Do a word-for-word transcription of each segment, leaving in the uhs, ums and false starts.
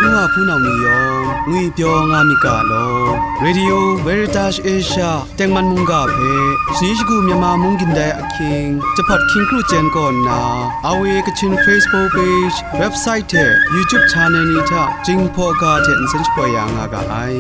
Wa hpunau ni yawng ngwipyaw nga myit ga law. Radio Veritas Asia tengman mungga hpe shani shagu Myanmar mung gindai ahkying jahpawt hkying kru chyen kaw nna, awe Kachin Facebook page, website hte YouTube channel ni hta Jinghpaw ga hte nsen shapoi ya nga ga ai.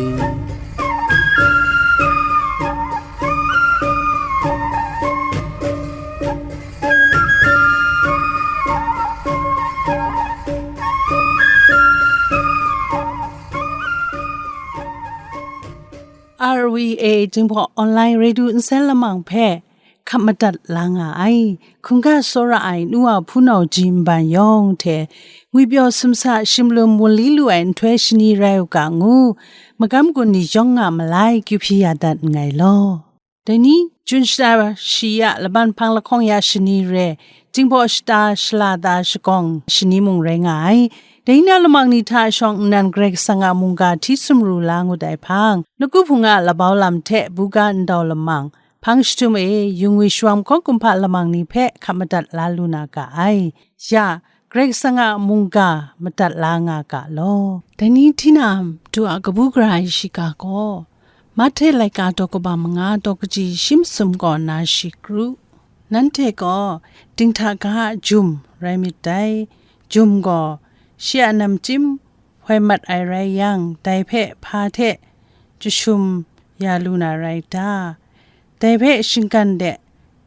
R V A Jinghpaw Online Radio Nsen Lamang hpe hkap madat la nga ai. Hkungga tsawra ai nu wa hpunau ji nban yawng hte ngwipyaw sumsa shimlum wunli lu ai nhtoi shani rai u ga ngu, magam gun ni yawng nga malai kyu hpyi ya dat nngai law. Dai ni, Jun shata shi ya laban hpang lahkawng ya shani re, Jinghpaw shata shala ta shagawng shani mung rai nga ai. Dai ni na lamang ni hta shawng nnan Karai Kasang a mungga hti sumru la ngut ai hpang, nawku hpung a labau lam hte buga ndau lamang, hpang jahtum e, yu ngwi shawam hkawng kumhpa lamang ni hpe hkap madat la lu na ga ai. Ya, Karai Kasang a mungga madat la nga ga law. Dai ni hti na matu a kabu gara ai shiga gaw, Mahte laika daw kaba manga daw kaji shi masum kaw na shi kru. Nanhte gaw dinghta ga a jum rai myit dai. Jum gaw shi a namchyim hoi mat ai rai yang, dai hpe hpa hte jashum ya lu na rai ta? Dai hpe shinggan de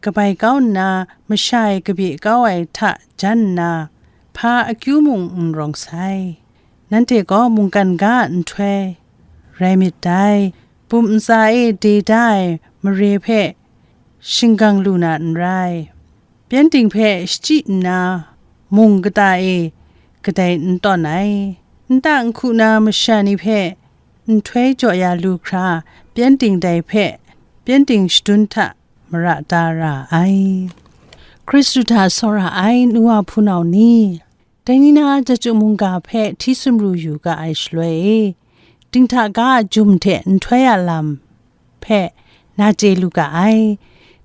kabai kau nna, masha e kabye kau ai hta jan nna, hpa akyu mung n rawng sai. Nanhte gaw mungkan ga a nhtoi rai myit dai. Bum ntsa e de da ai mare hpe shinggang lu na n rai. Pyengdin hpe shachyi nna, mung kata e kadai n tawn ai. Nta nhku na masha ni hpe nhtoi jaw ya lu hkra, pyengdin dai hpe pyengdin shadun hta mara da ra ai. Hkristu hta tsawra ai nu wa hpunau ni, dai ni na Chyeju mungga hpe hti sumru yu ga ai shaloi e, dinghta ga a jum hte nhtoi a lam hpe na chye lu ga ai.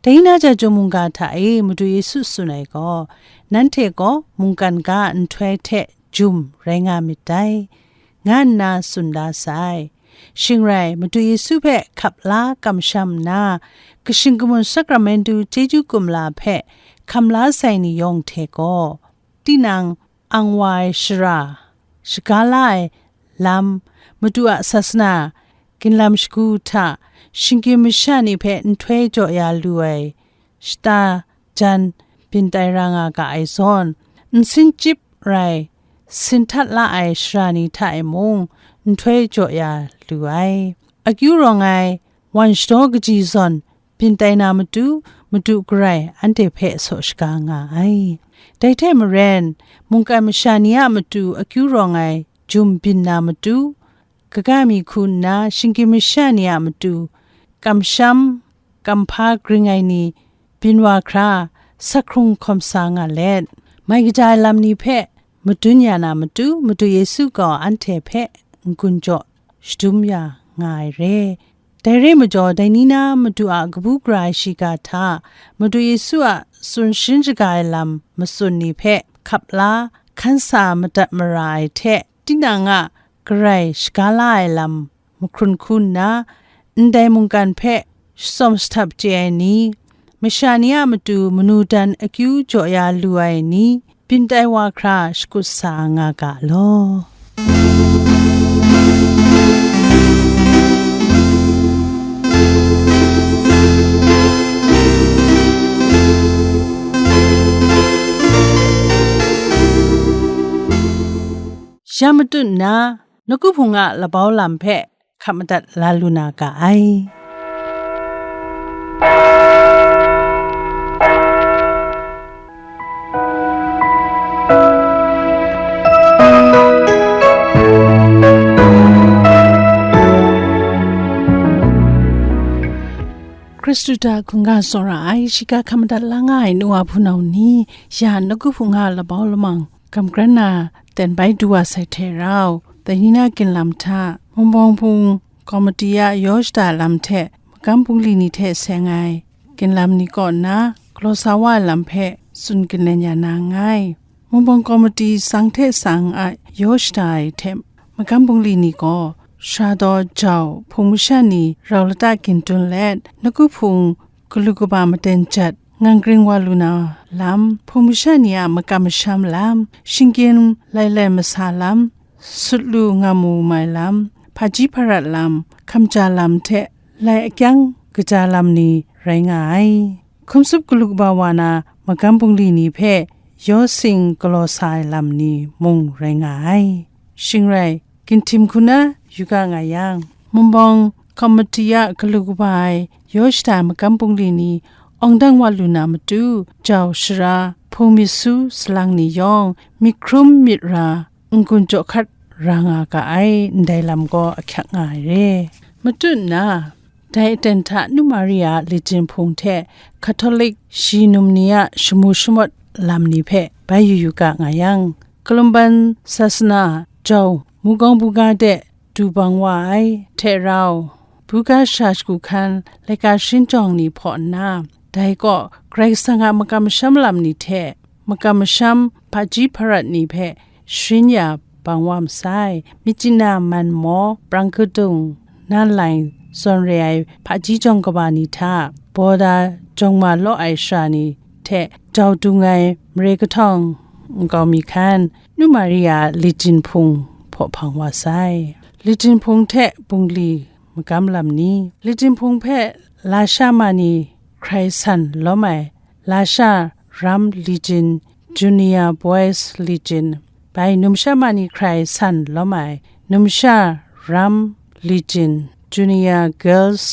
Dai ni na Chyeju mungga hta e Madu Yesu tsun ai gaw, nanhte gaw mungkan ga a nhtoi hte jum rai nga myit dai, nga nna tsun da sai. Shing rai, Madu Yesu hpe hkap la kamsham nna, kashing kamun sakramentu chyeju kumla hpe hkam la sai ni yawng hte gaw, tinang ang wa ai shara, shaga la ai lam, Madu a sasana, ginlam shagu hta, shinggyim masha ni hpe nhtoi jaw ya lu ai shata jan byin tai ra nga ga ai zawn, nsin chyip rai, sin htat la ai shara ni hta e mung nhtoi jaw ya lu ai. Akyu rawng ai wan shadaw kaji zawn byin tai na matu, madu garai anhte hpe saw shaga nga ai. Dai hte maren, mungkan masha ni a matu akyu rawng ai jum byin na matu, kaga mi hku nna shinggyim masha ni a matu kamsham, kamhpa gring ai ni byin wa hkra, sakhkrung hkawm sa nga let, mai kaja ai lam ni hpe madun ya na matu, Madu Yesu gaw anhte hpe n-gun jaw shadum ya nga ai re. Dai re majaw, dai ni na Madu a kabu gara ai shiga hta, Madu Yesu a tsun sharin shaga ai lam matsun ni hpe hkap la, hkan sa madat mara ai hte, tinang a garai shaga la ai lam mahkrun hku nna, ndai mungkan hpe shatsawm shahtap chye ai ni, masha ni a matu manu dan akyu jaw ya lu ai ni, byin tai wa hkra shakut sa nga ga law. Ya matut nna, nawku hpung a labau lam hpe hkap madat la lu na ga ai. Hkristu hta hkungga tsawra ai, shiga hkap madat la nga ai nu wa hpunau ni, ya nawku hpung a labau lamang, kamgran na ten bai du wa sai hte rau, dai ni na ginlam hta, Mungpawng Hpung Komiti a yaw shada lam hte, magam bungli ni hte seng ai ginlam ni kaw nna, galaw sa wa ai lam hpe tsun ginlen ya na nngai. Mungpawng Komiti sang hte sang a yaw shada ai hte Magam bungli ni gaw, sara daw jau hpung masha ni rau lata gindun let, nawku hpung galu kaba maten jat ngang gring wa lu na lam, hpung masha ni a makam masham lam, shinggyim lai lai masa lam, sut lu ngam mu mai lam, hpaji hparat lam, hkamja lam hte lai akyang kaja lam ni rai nga ai. Hkum tsup galu kaba wa na magam bungli ni hpe yaw sing galaw sa ai lam ni mung rai nga ai. Shing rai, ginhtim hku na yu ga nga yang, Mumbawng Komiti a galu kaba ai yaw shada ai magam bungli ni awng dang wa lu na matu, jau shara, hpung myit su salang ni yawng myit hkrum myit ra n-gun jaw hkat ra nga ga ai, ndai lam gaw ahkyak nga ai re. Matut nna, dai aten hta Nu Maria a lijin hpung hte Catholic shi num ni a shamu shamawt lam ni hpe bai yu yu ga nga yang, Kalumban sasana jau mungkan buga de du bang wa ai hte rau, buga sha shagu hkan laika sharin jawng ni hpaw nna, dai kaw Karai Kasang a makam masham lam ni hte makam masham hpaji hparat ni hpe sharin ya bang wa masai, Myitkyina Manmaw, Prang Kadung, Nanlai zawn re ai hpaji jawng kaba ni hta, Bawda jawng ma law ai sara ni hte jau dung ai mare kahtawng nkau mi hkan, Nu Maria a lijin hpung hpaw hpang wa sai. Lijin hpung hte bungli magam lam ni, lijin hpung hpe lasha ma ni hkrai san lawm ai, lasha ram lijin, Junior Boys lijin, bai numsha ma ni hkrai san lawm ai, numsha ram lijin, Junior Girls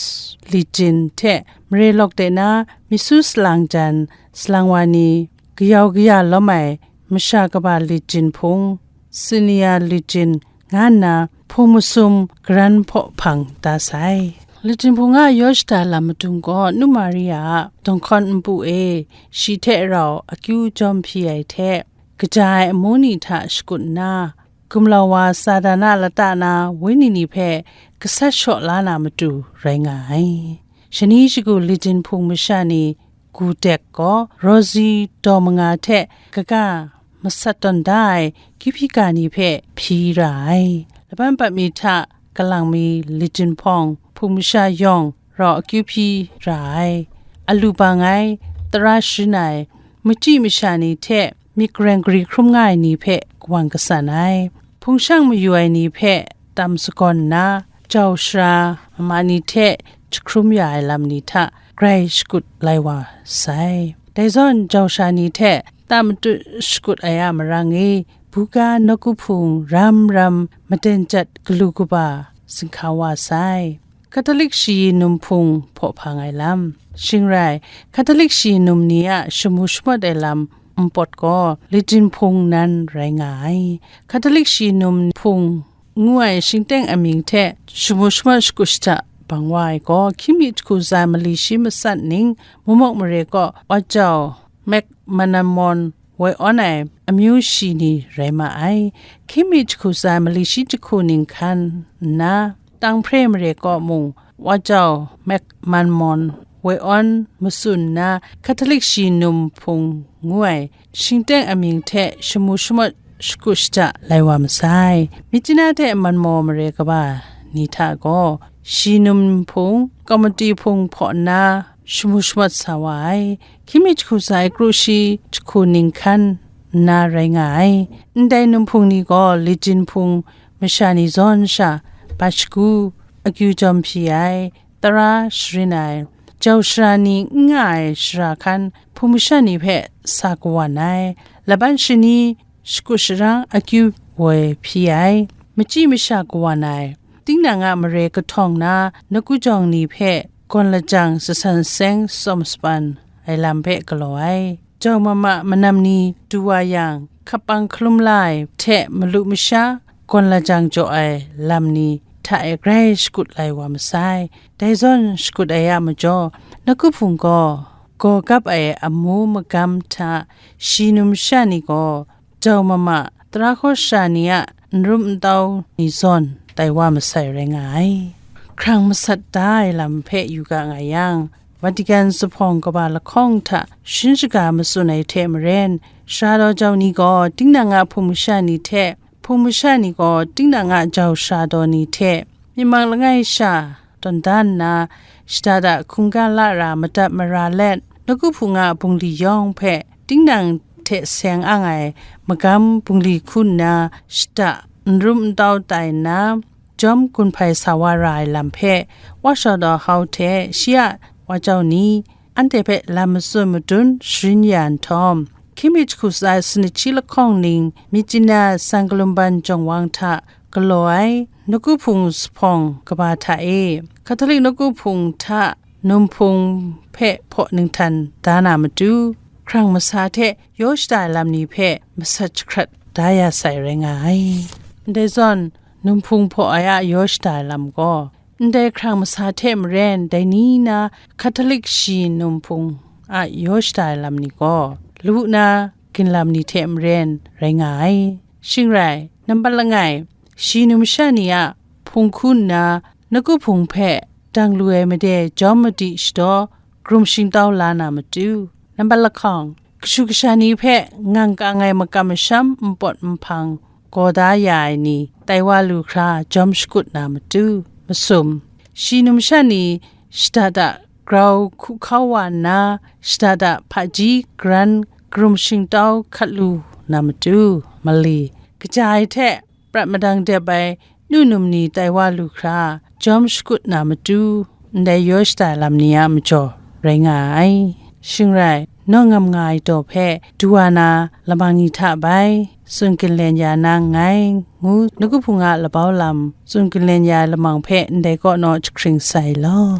lijin hte mare lawk de na myit su salang jan salang wa ni kayau kaya lawm ai, masha kaba lijin hpung, Senior lijin nga nna hpung masum garan hpaw hpang da sai. Lijin hpung a yaw shada lam madung gaw Nu Maria a dawng hkawn npu e shi hte rau akyu jawm hpyi ai hte, kaja ai amu ni hta shakut nna, gumlau wa Satan a lata na wenyi ni hpe gasat shaw la na matu rai nga ai. Shani shagu lijin hpung masha ni Gu Dek gaw Rosie daw manga hte kaga masat tawn da ai kyu hpyi ga ni hpe hpyi ra ai. Laban bat mi hta kalang mi lijin hpawng hpung masha yawng rau akyu hpyi ra ai. A lu bang ai, tara sharin ai, machyi masha ni hte myit gareng gari hkrum nga ai ni hpe kawan kasan ai. Hpung shang mayu ai ni hpe tam sagawn nna, jau shara mama ni hte jahkrum ya ai lam ni hta grai shakut lai wa sai. Dai zawn jau shara ni hte ta matut shakut ai a marang e, buga nawku hpung ram ram maden jat galu kaba zinghka wa sai. Catholic shayi num hpung hpaw hpang ai lam. Shing rai, Catholic shayi num ni a shamu shamawt ai lam npawt gaw, lijin hpung nan rai nga ai. Catholic shayi num hpung ngu ai shingteng amying hte shamu shamawt shakut shada bang wa ai gaw, hkying mi jahku tsa ai mali shi masat ning, Mumok mare kaw wa jau Mek Manamon woi awn ai amyu shi ni rai ma ai. Hkying mi jahku tsa ai mali shi jahku ning hkan nna, Tanghpre mare kaw mung wa jau Mek Manmon woi awn matsun nna, Catholic shayi num hpung ngu ai shingteng amying hte shamu shamawt shakut shada lai wa masai. Myitkyina hte Manmaw mare kaba ni hta gaw, shayi num hpung, Komiti hpung hpaw nna shamu shamawt sa wa ai. Hkying mi jahku tsa ai kru shi jahku ning hkan nna rai nga ai. Ndai num hpung ni gaw lijin hpung masha ni zawn sha bat shagu, akyu jawm hpyi ai, tara sharin ai, jau shara ni n nga ai shara hkan hpung masha ni hpe sa kawan ai, laban shani shakut sharang akyu woi hpyi ai, machyi masha kawan ai, tinang a mare kahtawng na nawku jawng ni hpe gawn lajang sasan seng tsawm sapan ai lam hpe galaw ai. Jau mama manam ni du wa yang, hkap pang hkalum la ai hte malu masha gawn lajang jaw ai lam ni hta e grai shakut lai wa masai. Dai zawn shakut ai a majaw, nawku hpung gaw gaw gap ai amu magam hta shayi num masha ni gaw jau mama, tara hkaw sha ni a n rum n tau ni zawn tai wa masai rai nga ai. Hkrang masat da ai lam hpe yu ga nga yang, Vatican zuphpawng kaba lahkawng hta sharin shaga matsun ai hte maren, sara daw jau ni gaw tinang a hpung masha ni hte Hpung masha ni gaw tinang a jau sara daw ni hte myit mang langai sha tawn da nna, shada da hkungga la ra madat mara let, nawku hpung a bungli yawng hpe tinang hte seng ang ai magam bungli hku nna, shada n rum n tau tai nna, jawm gun hpai sa wa ra ai lam hpe wa shada hau hte shi a wa jau ni, anhte hpe lam matsun madun sharin ya nhtawm, hkying mi jahku tsa ai sanit shi lahkawng ning, Myitkyina Sankalumban Jawng Wang hta galaw ai nawku hpung zuphpawng kaba hta e, Hkatholik nawku hpung hta num hpung hpe hpaw ninghtan da na matu, hkrang masa hte yaw shada ai lam ni hpe masat jahkrat da ya sai rai nga ai. Ndai zawn, num hpung hpaw ai a yaw shada ai lam gaw, ndai hkrang masa hte maren, dai ni na Hkatholik shi num hpung a yaw shada ai lam ni gaw, lu na ginlam ni hte maren rai nga ai. Shing rai, nambat langai, shi numsha ni a hpung hku nna, nawku hpung hpe dang lu ai made jawm madi shadaw, karum shingtau la na matu, nambat lahkawng, kashu kasha ni hpe ngang kang ai makam masham npawt nhpang gaw da ya ai ni tai wa lu hkra jawm shakut na matu, masum, shi numsha ni shada da grau hku hkau wa nna, shada da hpaji garan karum shingtau hkat lu na matu, mali, kaja ai hte prat madang dep ai nu num ni tai wa lu hkra jawm shakut na matu, ndai yaw shada ai lam ni a majaw rai nga ai. Shing rai, nawng ngam nga ai daw hpe du wa na lamang ni hta bai tsun ginlen ya na nngai, ngu nawku hpung a labau lam tsun ginlen ya ai lamang hpe ndai kaw naw jahkring sai law.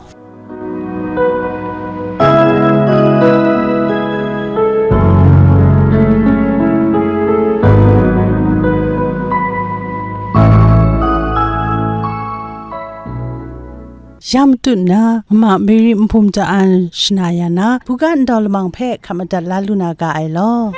Ya matut nna, mama Mary Nhpum Ja An shana ya na, buga ndau lamang hpe hkap madat la lu na ga ai law.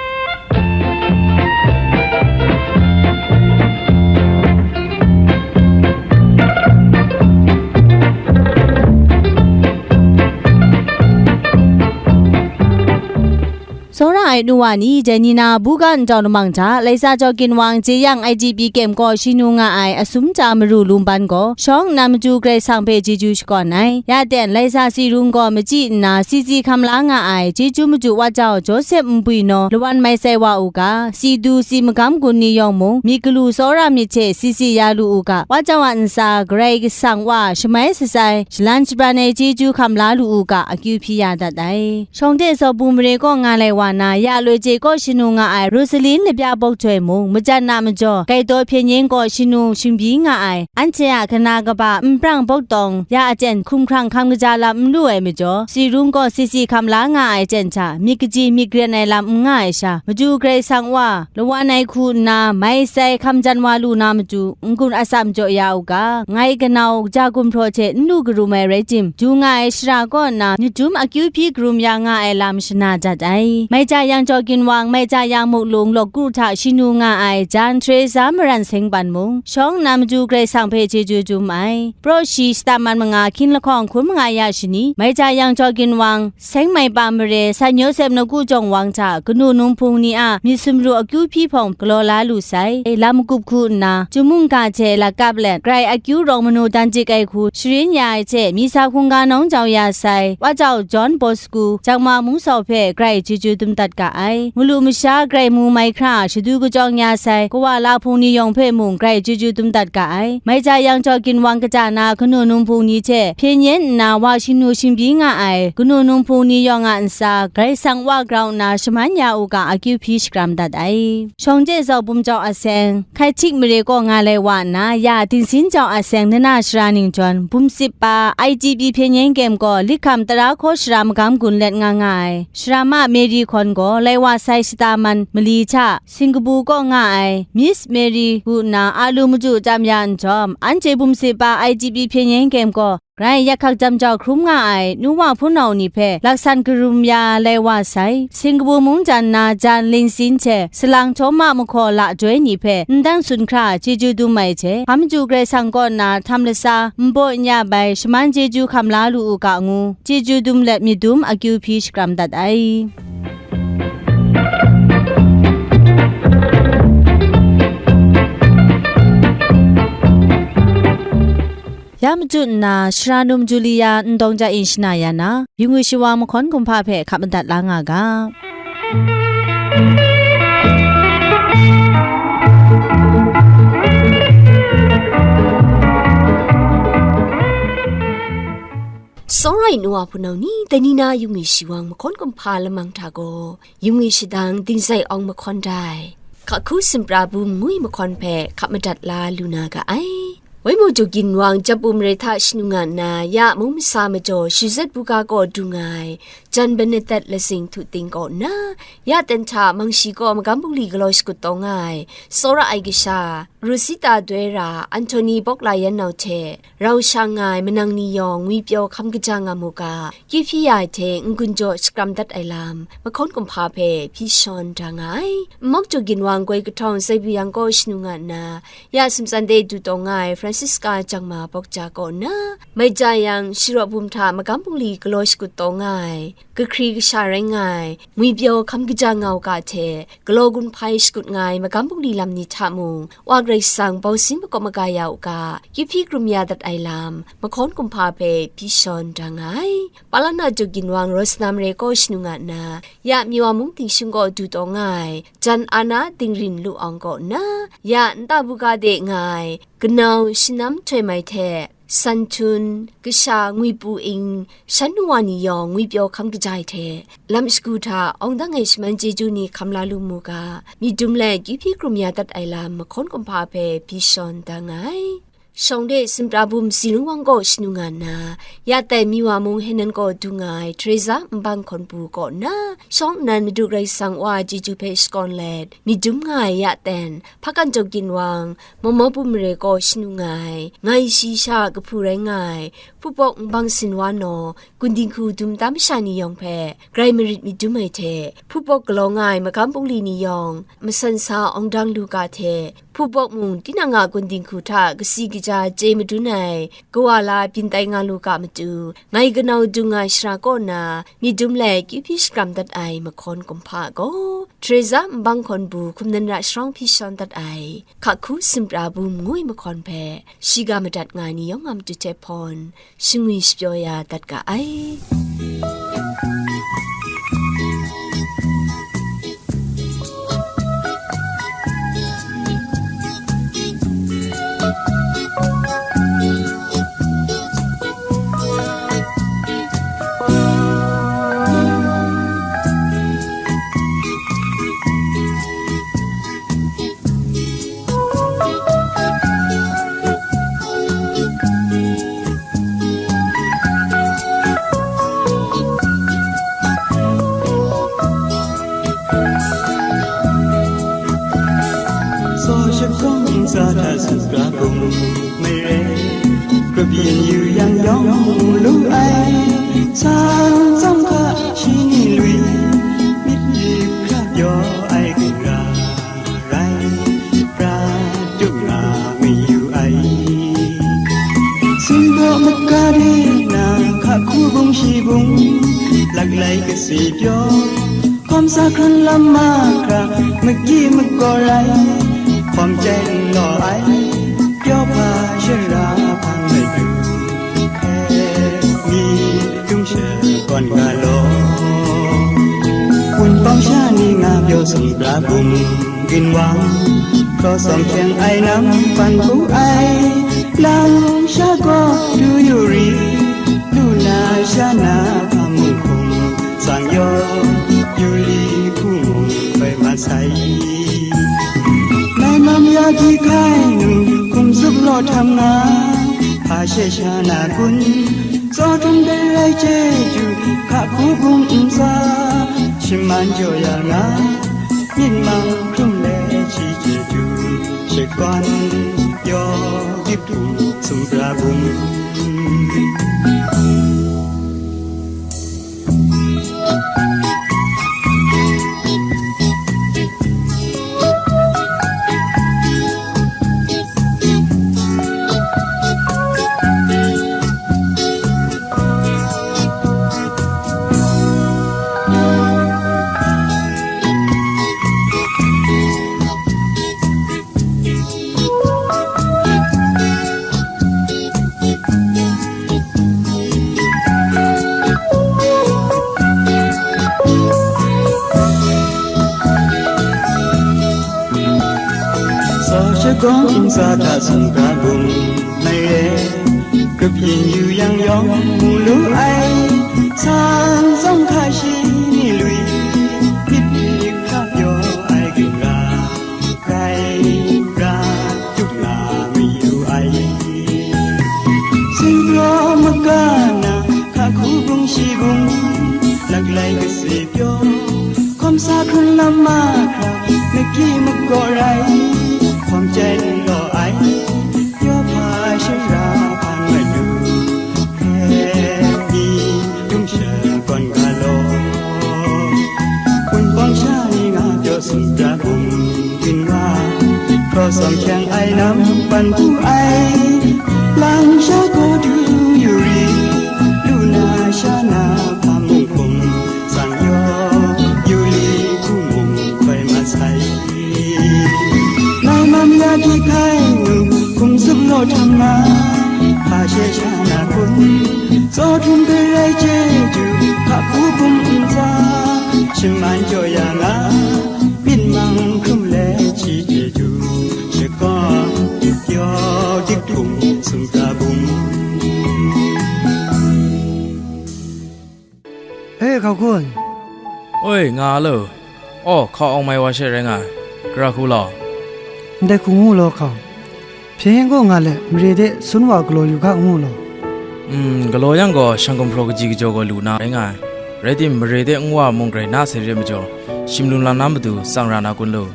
Tsawra ai nu wa ni, dai ni na buga ndau lamang hta, Laisa Jaw Ginwang, Jeyang I G P Kem gaw shi nu nga ai asum ta maru lum ban gaw, shawng nna matu Karai Kasang hpe chyeju shakawn ai. Ya ten, Laisa Si Rung gaw machyi nna, si si hkam la nga ai, chyeju matu Wa Jau Josep Nbwi naw lawan mai sai wa u ga, si du si magam gun ni yawng mung, myit galu tsawra myit hte si si ya lu u ga, Wa Jau a ntsa Karai Kasang Wa shamai shatsai, shalan shabran ai chyeju hkam la lu u ga, akyu hpyi ya dat ai. Shawng de Zaw Bum Mare kaw nga lai wa na, ya loi je kaw shanu nga ai Rosalin Labya Bawk Htoi mung, majan na majaw, Gaitaw Hpyen Yen kaw shanu shingbyi nga ai, anhte a kana kaba nprang bawk tawng ya aten hkumhkrang hkam kaja lam n lu ai majaw, Si Rung gaw si si hkam la nga ai aten hta, myit kaji myit karen ai lam n nga ai sha, matu Karai Kasang Wa, lawan ai hku nna, mai sai hkam jan wa lu na matu, n-gun atsam jaw ya u ga, ngai kanau ja gumhpraw hte n lu karum ai rai tim, du nga ai shara kaw nna, myit dum akyu hpyi karum ya nga ai lam shana dat ai. Mai Ja Yang Jaw Ginwang, Mai Ja Yang Muk Lung Lawk Kru hta shanu nga ai Jan Teresa Maran Seng Ban mung, shawng nna matu Karai Kasang hpe chyeju dum ai. Praw shi shata man manga hkyin lahkawng hkun manga ya shani, Mai Ja Yang Jaw Ginwang, Seng Mai Pa Mare, San Yawsep Nawku Jawng Wang hta kanu num hpung ni a myit sumru akyu hpyi hpawng galaw la lu sai. Lam magup hku nna, chyum mungga hte lakap let, grai akyu rawng manu dan dik ai hku sharin ya ai hte, Misa hkungga nawng jau ya sai, Wa Jau John Bosco, Jakma Mung Sau hpe grai chyeju dum dat ga ai. Malu masha grai mu mai hkra shadu kajawng ya sai, kawa la hpung ni yawng hpe mung grai chyeju dum dat ga ai. Mai Ja Yang Jaw Ginwang kaja na kanu num hpung ni hte hpyen yen nna wa shingnu shingbyi nga ai kanu num hpung ni yawng a ntsa, Karai Kasang Wa grau nna shaman ya u ga, akyu hpyi shakram dat ai. Shawng de Zaw Bum Jau Aseng, Hkai Htik Mare kaw nga lai wa nna, ya Dingsin Jau Aseng nana shara ning jawn, bum sip pa, I G P Hpyen Yen Kem gaw, Likham tara hkaw shara magam gun let nga nga ai, Shara Ma Mary Hkawn gaw, lai wa sai shata man mali hta, Singkabu kaw nga ai Miss Mary ngu nna a lu madu tam ya nhtawm, anhte bum sip pa I G P Hpyen Yen Kem gaw, grai yak hkak jam jau hkrum nga ai nu wa hpunau ni hpe laksan karum ya lai wa sai, Singkabu mungdan na jan lingsin hte salang htawm a mahkaw la joi ni hpe ndang tsun hkra chyeju dum ai hte, hpa madu Karai Kasang kaw nna htam lasa nbaw n ya bai shaman chyeju hkam la lu u ga ngu, chyeju dum let myit dum akyu hpyi shakram dat ai. Ya machyu nna, Shara Num Julia Ndawng Ja E shana ya na, yu ngwi shawa mahkawn kumhpa hpe hkap madat la nga ga. Tsawra ai nu wa hpunau ni, dai ni na yu ngwi shawa mahkawn kumhpa lamang hta gaw, yu ngwi shadang dingzai awng mahkawn dai, Hkahku Sumprabum ngwi mahkawn hpe hkap madat la lu na ga ai. Waimu Jaw Ginwang Jabum re hta shanu nga nna, ya mung masa majaw Shizet buga kaw dung ai, Jan Benedet Lazing Htu Ting kaw nna, ya ten hta Mangshi kaw magam bungli galaw shakut taw nga ai, tsawra ai kasha, Rosita Doi ra, Anthony Bawk La Yan Nau hte, rau sha nga ai manang ni yawng ngwipyaw hkam kaja nga mu ga, kyu hpyi ya ai hte n-gun jaw shakram dat ai lam, mahkawn kumhpa hpe hpyi shawn da nga ai. Nmawk Jaw Ginwang goi kahtawng Zaibu Yang kaw shanu nga nna, ya sumtsan de du taw nga ai Francisca Jangma Bawk Ja kaw nna, mai ja yang, Sharaw Bum hta magam bungli galaw shakut taw nga ai, kahkri kasha rai nga ai, ngwipyaw hkam kaja nga u ga hte, galaw gun hpai shakut nga ai magam bungli lam ni hta mung, Wa Karai Kasang bausin makawp maga ya u ga, kyu hpyi krum ya dat ai lam, mahkawn kumhpa hpe hpyi shawn da nga ai. Palana Jaw Ginwang Rosnam re kaw shanu nga nna, ya Miwa mung tingshung kaw du taw nga ai, Jan Ana Dingrin Lu Awng kaw nna, ya nta buga de nga ai, kanau Shanam Htoi Mai hte, San Htun, kasha Ngwi Pu Ing, shan nu wa ni yawng ngwipyaw hkam kaja ai hte, lam shagu hta awng dang ai shaman chyeju ni hkam la lu mu ga, myit dum let kyu hpyi krum ya dat ai lam, mahkawn kumhpa hpe hpyi shawn da nga ai. Shawng de Sumprabum Zi Lung Wang kaw shanu nga nna, ya tai Miwa mung Henan kaw du nga ai Teresa Nbang Hkawn Bu kaw nna, shawng nnan Madu Karai Kasang Wa chyeju hpe shakawn let, myit dum nga ai ya ten, Hpakan Jaw Ginwang, Mawmaw Bum Mare kaw shanu nga ai, ngai shi sha kahpu rai nga ai, Hpupawk Nbang Sin Wa Naw, Gun Dinghku dum tam masha ni yawng hpe, grai marit myit dum ai hte, Hpupawk galaw nga ai magam bungli ni yawng, masan sa awng dang lu ga hte, Hpupawk mung tinang a Gun Dinghku hta kasi kaja chye madun ai, kawa la byin tai nga lu ga matu, ngai kanau dung nga ai shara kaw na, myit dum let kyu hpyi shakram dat ai mahkawn kumhpa gaw, Teresa Nbang Hkawn Bu hkum nan ra sharawng hpyi shawn dat ai, Hkahku Sumprabum ngwi mahkawn hpe, shiga madat nga ai ni yawng a matu hte hpawn, shingwi shapyaw ya dat ga ai. Tsaw shakawng ntsa hta sut pra bum mai rai, grup yin yu yang yawng mu lu ai, san tsawng hka shi ni lui, myit yu hkra pyaw ai gun ra rai, pra tup nga mayu ai. Singgaw maga de nang hka hku bung shi bung, laklai kasi pyaw, hkawm sa hkran lam mahkra, maki makaw rai, hkawm chyai n law ai, pyaw hpa shara hpang madu, e, mi tung shakawn nga law. Wunpawng sha ni nga pyaw sung pra bum, Ginwang, hkraw sawm hkyeng ai nam pan pu ai, lam sha gaw du yu ri, lu na sha na hpa mung hkum, tsang yaw yu li hku mung koi mat sai. Mai mam ya hti hkai nu, hkum zup law htam nga, hpa she sha na kun, tsaw htum dai rai chyeju, hka hku bung ntsa, shim man jaw ya nga, myit mang hkrum le shi chyeju, shakawn yaw dip htum sum pra bung. Kawng ntsa hta sumga bum mai re, grup yin yu yang yawng mu lu ai, sang tsawng hka shi ni lui, myit myit hka pyaw ai ginra, rai ra tup nga mayu ai. Sing pyaw maga na, hka hku bung shi bung, laklai kase pyaw, hkawm sa hkrun lam mahkra, maki makaw rai, hkawm chyen law ai, pyaw hpa shara hpan madu, hpe mi dum shakawn ga law. Wunpawng sha ni nga pyaw sumra bum ginra, hkraw sawng hkyang ai nam pan pu ai, lang sha kaw du yu ri, lu na sha na hpa mung hkum, sang yaw yu li hku mung koi masai. Nai mam ya di hkai nu, hkum zup naw htam na, hpa she sha na kun, tsaw htum garai chyeju, hka hku bum ntsa, shaman jaw ya nga, myit mang hkrum le chi chyeju, shakawn pyaw dik hkum sumga bum. E, hkau kun. Oi, nga lo. Aw, hkau awng mai wa she rai nga ai. Gara hku law. Ndai hku ngu law hkau. Hpyen yen gaw nga let, mare de sun wa galaw yu ga ngu law. Mm, galaw yang gaw, shang gumhpraw kaji kajaw gaw lu na rai nga ai. Rai tim, mare de nwa mung grai na sai re majaw, shim lum lam na matu tsang ra na kun lu.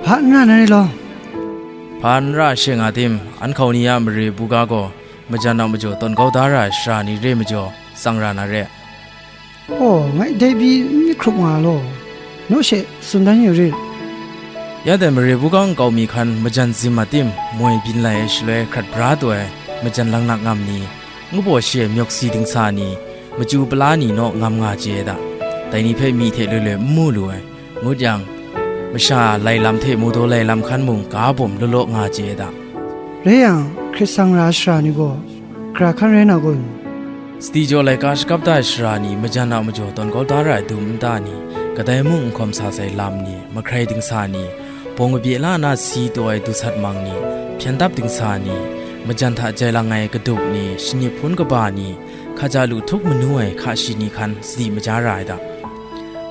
Hpa n ra na re law. Hpa n ra she nga tim, an hkau ni a mare buga gaw, majan a majaw tawn kau da ra ai sara ni re majaw, tsang ra na re. Aw, ngai dai pyi n myit hkrup nga law, naw she tsun dan yu rit. Ya dai mare buga nkau mi hkan majan zim a tim moi byin lai ai shaloi hkrat bra taw ai majan langnak ngam ni, ngu baw shi ai myawk si dingsa ni, machyu pala ni naw ngam nga chye ai da. Dai ni hpe myi hte loi loi n mu lu ai. Ngut yang, masha lai lam hte mawdaw lai lam hkan mung ga bawm law law nga chye ai da. Rai yang, hkrit sang ra ai sara ni gaw, gara hkan rai na kun? Sadi jaw laika shakap da ai sara ni, majan a majaw tawn kau da ra ai dum nta ni, kadai mung n hkawm sa sai lam ni, mahkrai dingsa ni, bawng kabye la na si taw ai dusat mang ni, hpyen dap dingsa ni, majan hta jai lang ai kadup ni, shanip hpun kaba ni, hkaja lu htup manu ai hka shi ni hkan sadi maja ra ai da.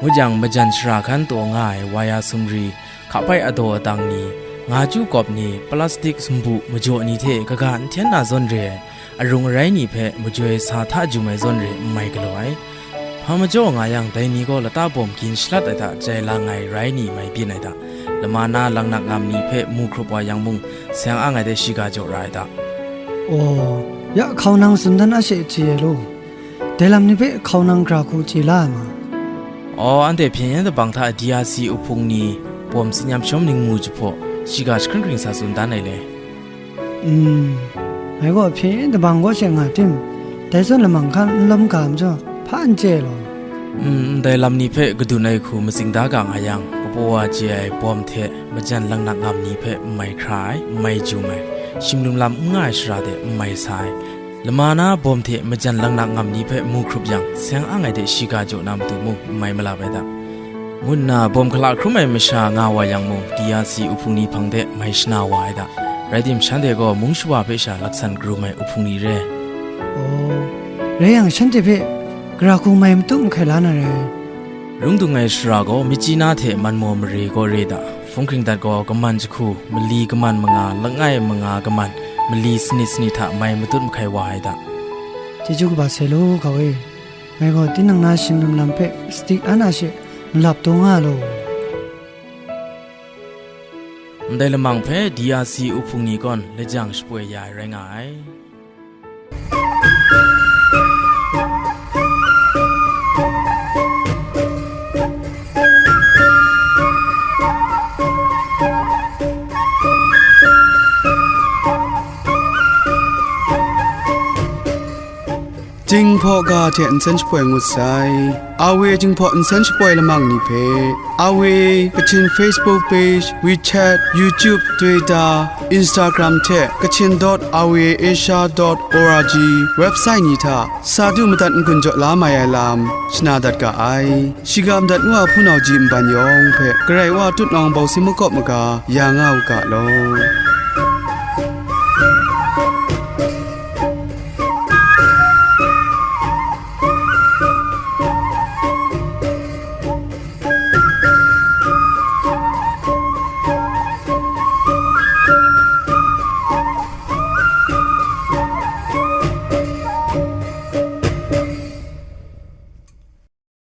Ngut yang, majan sara hkan taw nga ai waya sumri, hka bai adaw adang ni, nga chyu kawp ni, plastik sumbu majaw ni hte kaga n hten na zawn re ai, arung arai ni hpe majoi sa hta jum ai zawn re n mai galaw ai. Hpa majaw nga yang, dai ni gaw lata bawm gin shalat ai hta jai lang ai rai ni mai byin ai da. Lama na langnak ngam ni hpe mu hkrup wa yang mung, seng ang ai de shiga jaw ra ai da. Aw, ya hkau nang tsun dan a she chye ai law. Dai lam ni hpe hkau nang gara hku chye la ai ma? Aw, anhte hpyen yen dabang hta D R C uhpung ni bawm tsin yam shawm ningmu jahpaw, shiga jahkring hkring sa tsun dan ai le. Mm, ngai gaw hpyen yen dabang gaw she nga tim, dai zawn lamang hkan n lawm ga majaw, hpa n chye law. Mm, ndai lam ni hpe kadun ai hku matsing da ga nga yang, kapaw wa chye ai bawm hte majan langnak ngam ni hpe n mai hkra ai, n mai jum ai, shim lum lam n nga ai sara de n mai sa ai, lama na bawm hte majan langnak ngam ni hpe mu hkrup yang, seng ang ai de shiga jaw na matu mung n mai malap ai da, ngu nna bawm hkala hkrum ai masha nga wa yang mung, D R C uhpung ni hpang de mai shana wa ai da. Rai tim, shanhte gaw mung shawa hpe sha laksan karum ai uhpung ni re. Aw, rai yang, shanhte hpe gara hku mai matup mahkai la na rai. Rung dung ai sara gaw, Myitkyina hte Manmaw mare gaw re da. Hpung hkring dat gaw, kaman jahku, mali kaman manga, langai manga kaman, mali sanit sanit hta mai matut mahkai wa ai da. Chyeju kaba sai law, hkau e. Ngai gaw tinang na shing lum lam hpe sadi an a she malap taw nga law. Ndai lamang hpe D R C uhpung ni gaw lajang shapoi ya ai rai nga ai. Jinghpaw ga hte nsen shapoi ngut sai. Awe Jinghpaw nsen shapoi lamang ni hpe, Awe Kachin Facebook page, WeChat, YouTube, Twitter, Instagram hte Kachin dot awe asia dot org website ni hta sa du madat n-gun jaw la mai ai lam shana dat ga ai. Shiga madat ngu a hpunau ji nban yawng hpe Karai Wa tutnawng bawsi makawp maga ya nga u ga law.